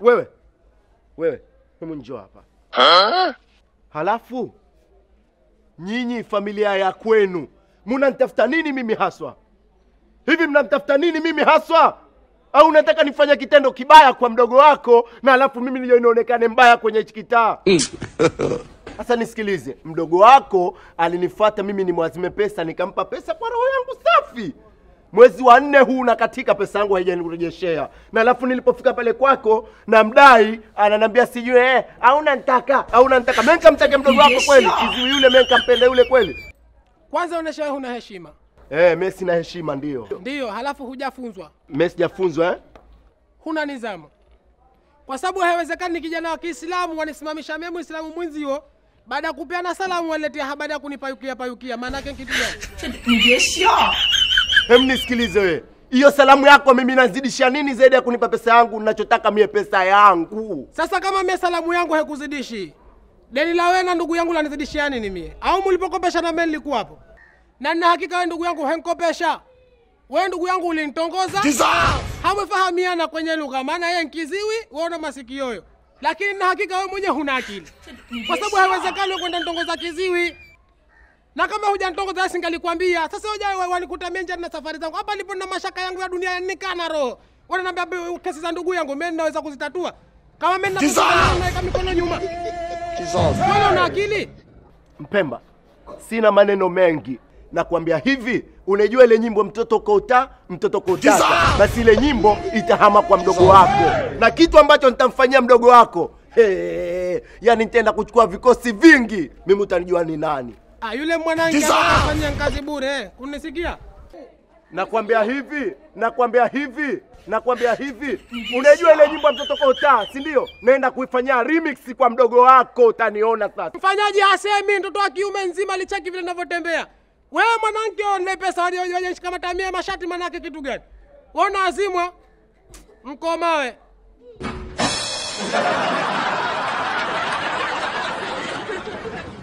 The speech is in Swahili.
Wewe. Wewe, hebu njoo hapa. Halafu nyinyi familia ya kwenu mnanitafuta nini mimi haswa? Hivi mnamtafuta nini mimi haswa? Au unataka nifanye kitendo kibaya kwa mdogo wako na halafu mimi ndio nionekane mbaya kwenye hichi kitaa? Sasa nisikilize, mdogo wako alinifuata mimi nimwazime pesa, nikampa pesa kwa roho yangu safi. Mwezi wa 4 huu nakatika, pesa yangu haijanirejeshea. Na alafu nilipofika pale kwako na mdai ananiambia sijui hauna nitaka, hauna nitaka. Mimi nikamtaka mdogo wako kweli? Kiziwi yule mimi nikampenda yule kweli? Kwanza unaonyesha wewe huna heshima. Mimi sina heshima ndio. Ndio, halafu hujafunzwa. Mimi sijafunzwa Huna nidhamu. Kwa sababu haiwezekani kijana wa Kiislamu wanisimamisha mimi Muislamu mwenzio baada ya kupeana salamu waletea habari ya kunipayukia payukia. Maana yake kitu gani? Hem, nisikilize wewe. Hiyo salamu yako mimi nazidisha nini zaidi ya kunipa pesa yangu? Ninachotaka mie pesa yangu. Sasa kama mie salamu yangu haikuzidishi, deni la wewe na ndugu yangu lanizidishia nini mie? Au mlipokopesha na mimi nilikuwa hapo? Na nina hakika wewe ndugu yangu henkopesha. Wewe ndugu yangu ulinitongoza. Hamfahamiana kwenye lugha, maana yeye nkiziwi, wewe una masikio. Lakini nina hakika wewe mwenyewe huna akili. Kwa sababu haiwezekani wewe kwenda nitongoza kiziwi. Na kama hujanitongoza singalikwambia. Sasa wewe walikuta mimi nje na safari zangu. Hapa nilipo na mashaka yangu ya dunia nikana roho. Wananiambia kesi za ndugu yangu mimi ninaweza kuzitatua. Kama mimi ninaweka mikono nyuma. Wewe una akili? Mpemba, sina maneno mengi. Nakwambia hivi, unajua ile nyimbo mtoto kota, mtoto kotaka. Basi ile nyimbo itahama kwa mdogo wako. Na kitu ambacho nitamfanyia mdogo wako, yani nitaenda kuchukua vikosi vingi. Mimi utanijua ni nani. Yule mwanangu anafanya kazi bure, unisikia? Nakwambia hivi, nakwambia hivi, nakwambia hivi. Unajua ile nyimbo mtoto kota, si ndio? Naenda kuifanyia remix kwa mdogo wako, utaniona sasa. Mfanyaji hasemi mtoto wa kiume nzima alicheki vile ninavyotembea. Wewe mwanangu una pesa waje kama tamia mashati manake kitu gani? Wewe unaazimwa mkomawe.